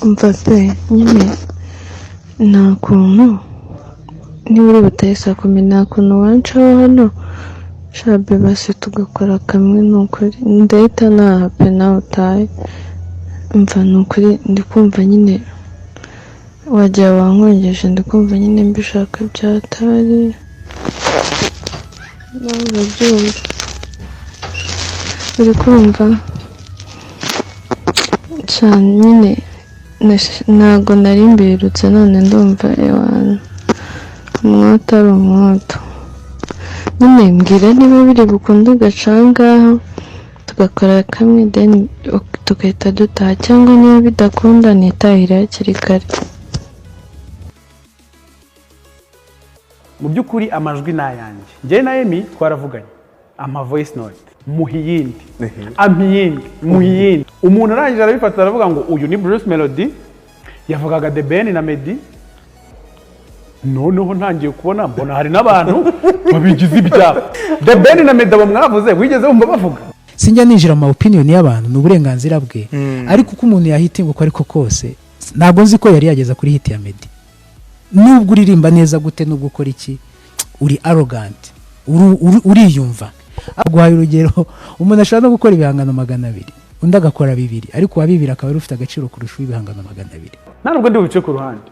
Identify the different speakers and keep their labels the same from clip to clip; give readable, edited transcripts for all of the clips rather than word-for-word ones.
Speaker 1: Umva pe, nyine nta kuntu niba uri butahe saa 10, nta kuntu wancaho hano shabe, basi tugakora kamwe. Ni ukuri ndahita naha pe, nawe utahe. Umva, ni ukuri ndi kumva nyine wagira wankongeje, ndi kumva nyine mbishaka byatari, nawe urabyumva, uri kumva cyane nyine. Ntago nari mbirutse, none ndumva ewana umwoto ari umwoto nyine. Mbwira niba biri bukunde ugaca aha ngaha tugakora kamwe, then tugahita dutaha, cyangwa niba bidakunda nitahire hakiri kare.
Speaker 2: Mu by'ukuri amajwi ni ayanjye. Njyewe na Emmy twaravuganye, ama voice note, muha iyindi, ampa iyindi, muha iyindi. Umuntu arangije arabifata, aravuga ngo uyu ni Bruce Melody, yavugaga The Ben na Meddy. Noneho ntangiye kubona, mbona hari n'abantu babigize ibyabo. The Ben na Meddy, abo mwavuze, wigeze wumva bavuga?
Speaker 3: Sinjya ninjira mu ma opinion y'abantu, ni uburenganzira bwe, ariko uko umuntu yahitinga uko ariko kose, ntabwo nzi ko yari yageza kuri hit ya Meddy. Nubwo uririmba neza gute, nubwo ukora iki, uri arrogant, uriyumva. Aguhaye urugero, umuntu ashobora no gukora ibihangano 200, undi agakora bibiri, ariko uwa bibiri akaba ari ufite agaciro kurusha uw'ibihangano 200.
Speaker 2: Nta nubwo ndi bubice ku ruhande.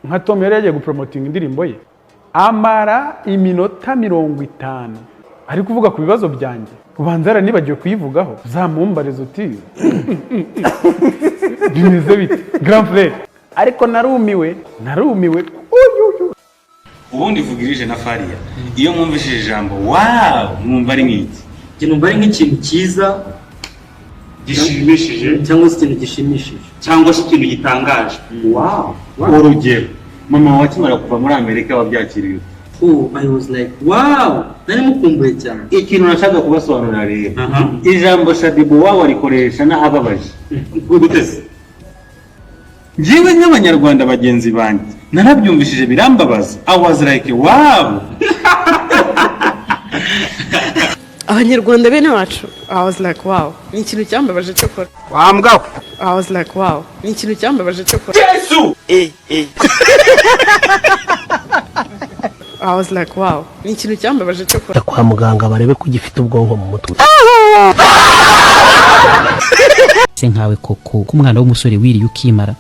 Speaker 2: Nka Tom yari yagiye gupromotinga indirimbo ye, amara iminota 50 ari kuvuga ku bibazo byanjye, ubanza yaranibagiwe kuyivugaho. Uzamumbariza uti bimeze bite, grand frère? Ariko narumiwe, narumiwe. Uyuyu.
Speaker 4: Ubundi Vugirije na Fariya, iyo mwumvishije ijambo "wow", mwumva ari nk'iki?
Speaker 5: Njye numva ari nk'ikintu cyiza
Speaker 4: gishimishije
Speaker 5: cyangwa se ikintu gishimishije
Speaker 4: cyangwa se ikintu gitangaje.
Speaker 5: Wow.
Speaker 4: Urugero, mama wawe akimara kuva muri Amerika wabyakiriye ute?
Speaker 5: Oh, I was like, wow, nari mukumbuye cyane.
Speaker 4: Ikintu nashaka kubasobanurira rero, ijambo Shaddyboo "wow" arikoresha n'ahababaje.
Speaker 6: Gute se?
Speaker 4: Njyewe nk'Abanyarwanda bagenzi banjye narabyumvishije birambabaza. I was like, wow.
Speaker 7: Abanyarwanda bene wacu, I was like, wow, ni ikintu cyambabaje cyo kora.
Speaker 6: Wambwawe.
Speaker 7: I was like, wow, ni ikintu cyambabaje cyo kora.
Speaker 6: Yesu!
Speaker 7: I was like, wow, ni ikintu cyambabaje cyo kora.
Speaker 8: Kwa muganga barebe ko ugifite ubwonko mu mutwe.
Speaker 9: Se nkawe koko, ko umwana w'umusore wiriye ukimara,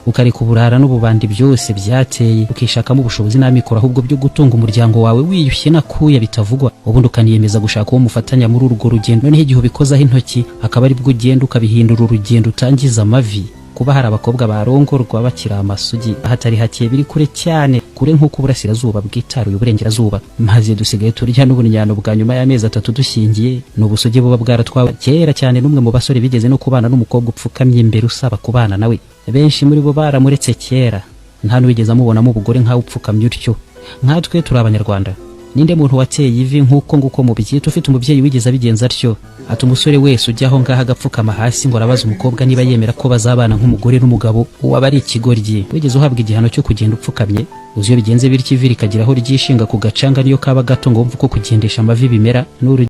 Speaker 9: ukareka uburara n'ububandi byose byateye, ukishakamo ubushobozi n'amikoro ahubwo byo gutunga umuryango wawe, wiyushye nakuya bitavugwa, ubundi ukaniyemeza gushaka uwo mufatanya muri urwo rugendo, noneho igihe ubikozaho intoki akaba aribwo ugenda ukabihindura urugendo utangiza amavi. Kuba hari abakobwa barongorwa bakiri amasugi ahatari hake, biri kure cyane, kure nk'uko uburasirazuba bwitaruye uburengerazuba. Maze dusigaye turya n'ubunyano bwa nyuma y'amezi 3 dushyingiye. Ni ubusugi buba bwaratwawe kera cyane n'umwe mu basore bigeze no kubana n'umukobwa upfukamye imbere usaba kubana nawe. Benshi muri bo baramuretse kera, nta n'uwigeze amubonamo ubugore nkawe upfukamye utyo. Nkatwe turi Abanyarwanda, ninde muntu wateye ivi nk'uko nguko mu byita ufite umubyeyi wigeze abigenza atyo? Ati umusore wese ujya aho ngaho agapfukama hasi ngo arabaza umukobwa niba yemera ko bazabana nk'umugore n'umugabo, uwo aba ari ikigoryi. Wigeze uhabwa igihano cyo kugenda upfukamye? Uzi iyo bigenze bityo, ivi rikagira aho ryishinga ku gacanga, niyo kaba gato, ngo wumve uko kugendesha amavi bimera? N'urugero.